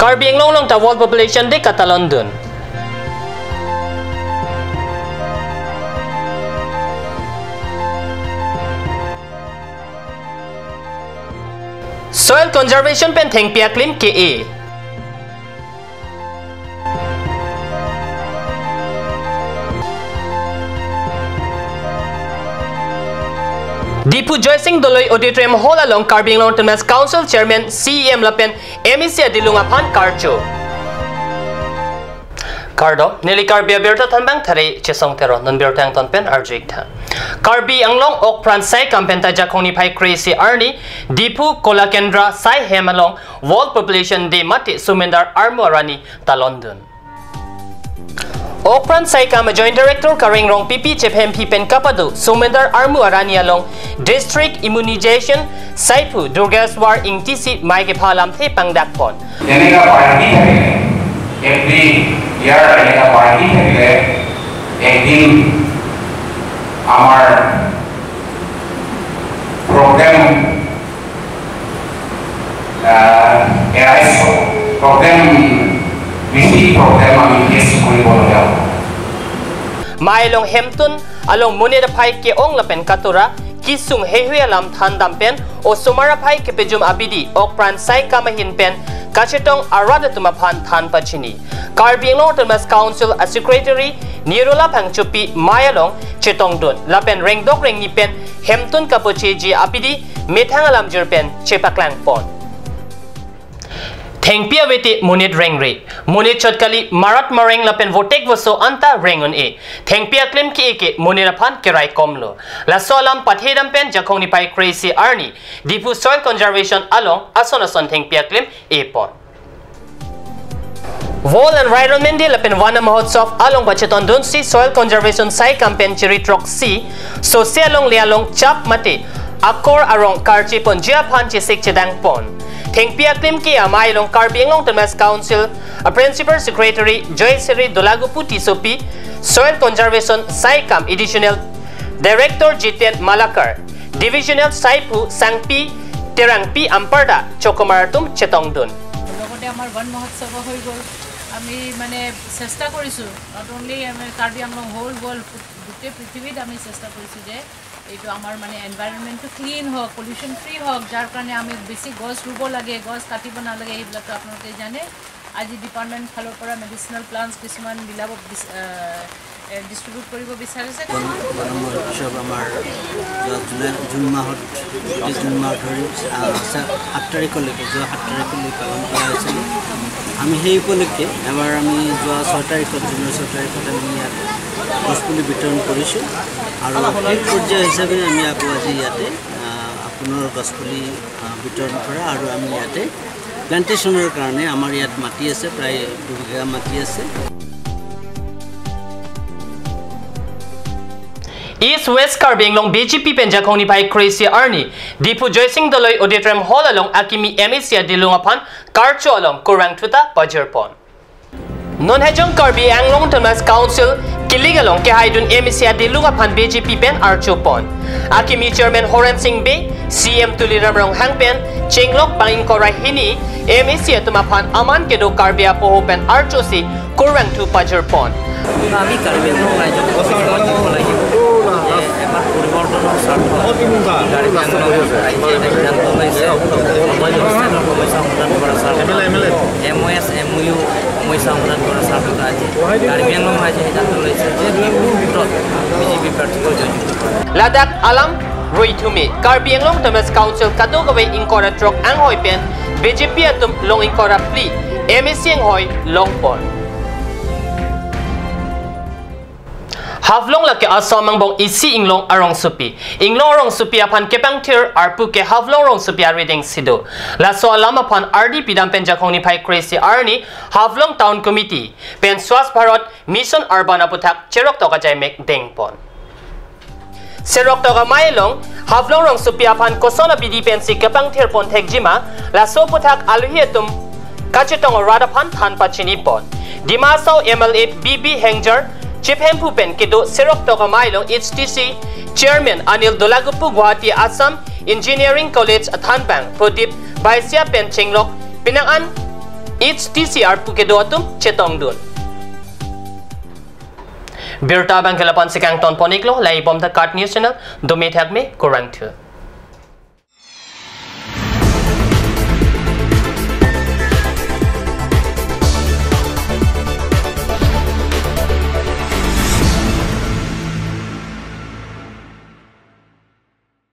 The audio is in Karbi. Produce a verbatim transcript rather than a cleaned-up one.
Karbi Anglong along ta World Population Day katalondun. Soil conservation pen thengpi aklim ke-e. Diphu Joysing Doloi Auditorium Hall along Karbi Anglong Autonomous Council Chairman, C E M lapen M A C adilung aphan karcho. Kardom, neli Karbi Abirta thanbang Thare Chesong Teron, non birta angton pen arju-ik tha. Karbi Anglong Okpran Saikam pen ta Jakhong niphai kre-isi arni, Diphu Kolakendra Saihem along World Population Day mate Sumendar Armu Arani talondun. Okpran Saikam Joint Director Kareng Rongpipi chephemphi pen kapado Sumendar Armu Arani along District Immunization Saiphu Durgeswar Ingti si mei kepha alamthe pangdakpon. এনেকা পাৰ্টি থাকিলে, এভৰি ইয়াৰ এনেকা পাৰ্টি থাকিলে, একদিন আমাৰ প্ৰব্লেম, আহ, এৰাইজ হ'ব। প্ৰব্লেম, বেছি প্ৰব্লেম আমি ফেচ কৰিবলগীয়া হ'ব। Mei along hemtun along monit aphai ke-ong lapen katura, kesung heihui alam thandam pen, osomar aphai kepejum abidi Okpran Saikam ahin pen kachetong arat atum aphan than pachini. Karbi Anglong Autonomous Council a Secretary Nirola Phangchopi mei along chetongdun lapen rengdok rengni pen hemtun kapocheji abidi methang alamjir pen chepaklangpon. Thengpi avete monit rengre. Monit chot kali, marat mareng lapen votek voso anta reng un-e. Thengpi aklim ke-e ke monit aphan keraikomlo. Laso alam pathedam pen Jakhong niphai kre-isi arni Diphu Soil Conservation along ason ason thengpi aklim epon. World Environment Day lapen Van Mahotsav along pachetondunsi Soil Conservation Saikam pen chiri throksi, sose alongle along chap mate akor arong karchiponji aphan chesik chedangpon. Thengpi aklim ke-e amei along Karbi Anglong Autonomous Council a Principal Secretary Joysiri Dolagupu Tissopi, Soil Conservation Saikam Additional Director Jiten Malakar, Divisional Saiphu Sangpi Terangpi anparta chokomar atum chetongdun. লগতে আমাৰ বন মহোৎসৱ হৈ গ'ল। আমি মানে চেষ্টা কৰিছোঁ, not only আমি কাৰ্বি Anglong, whole world, গোটেই পৃথিৱীত আমি চেষ্টা কৰিছোঁ যে এইটো আমাৰ মানে এনভাইৰনমেণ্টটো ক্লিন হওক, পলিউশ্যন ফ্ৰী হওক, যাৰ কাৰণে আমি বেছি গছ ৰুব লাগে, গছ কাটিব নালাগে, সেইবিলাকতো আপোনালোকে জানে। আজি ডিপাৰ্টমেণ্ট ফালৰ পৰা মেডিচিনেল প্লাণ্টছ কিছুমান বিলাব বিচ-, আহ, এ, ডিষ্ট্ৰিবিউট কৰিব বিচাৰিছে। বন, বন মহোৎসৱ আমাৰ যোৱা জুলাই, জুন মাহত, গোটেই জুন মাহ ধৰি, আহ, সা-, সাত তাৰিখলৈকে, যোৱা সাত তাৰিখলৈ পালন কৰা হৈছিলে। আমি সেই উপলক্ষে এবাৰ আমি যোৱা ছয় তাৰিখত, জুনৰ ছয় তাৰিখত আমি ইয়াত গছপুলি বিতৰণ কৰিছোঁ আৰু সেই পৰ্যায় হিচাপে আমি আকৌ আজি ইয়াতে, আহ, পুনৰ গছপুলি, আহ, বিতৰণ কৰা আৰু আমি ইয়াতে প্লেণ্টেশ্যনৰ কাৰণে আমাৰ ইয়াত মাটি আছে, প্ৰায় দুবিঘা মাটি আছে। East West Karbi Anglong B J P pen Jakhong niphai kre-isi arni Diphu Joysing Doloi Auditorium Hall along akimi M A C adilung aphan karcho along kurvangthu ta pajirpon. Non Hejong Karbi Anglong Autonomous Council kilik along kehaidun M A C adilung aphan B J P pen archopon. Akimi Chairman Horen Sing Bey, C M Tuliram Ronghang pen chenglok bang ingkoi ra hini M A C atum aphan aman kedo Karbi apoho pen archosi kurvangthu pajirpon. আমি কাৰ্বি আংলং ৰাইজক সচেতন হ'ব লাগিব যে এবাৰ পৰিৱৰ্তনৰ স্বাৰ্থত কাৰ্বি আংলং ৰাইজে এটা সিদ্ধান্ত লৈছে, সময় অৱস্থানৰ সমস্যা সমাধান কৰাৰ স্বাৰ্থত এম অ' এছ, এম অ' ইউ সমস্যা সমাধান কৰাৰ স্বাৰ্থত আজি কাৰ্বি আংলং ৰাইজে সিদ্ধান্ত লৈছে যে ডিফুৰ ভিতৰত বি জে পি প্ৰাৰ্থীক জয়যুক্ত কৰা। Ladak alam ruithume Karbi Anglong Autonomous Council kadokave ingkoi ra throk anghoi pen B J P atum long ingkoi ra phli M A C anghoi longpon. Haflong lake Assam angbong isi Inglong arongsopi. Inglong arongsopi aphan kepangthir arpu ke Haflong arongsopi arideng si do. Laso alam aphan ardi pidam pen Jakhong niphai kre-isi arni Haflong Town Committee pen Swachh Bharat Mission Urban aputhak cheroktok ajaimek dengpon. Cheroktok amei along Haflong arongsopi aphan koson abidi pensi kepangthirpon thekjima, laso aputhak alohi atum kachetong arat aphan than pachinipon. Dima Hasao M L A B B Hengjar chephemphu pen kedo cheroktok amei along H T C Chairman Anil Dolagupu, Guwahati Assam Engineering College athanbang Pradip Baisia pen chenglok penang an H T C R pu kedo atum chetongdun. Birta abang ke lapu-an si kangton pon-iklo, lahei bom the KAT News Channel, dome thakme, kurvangthu.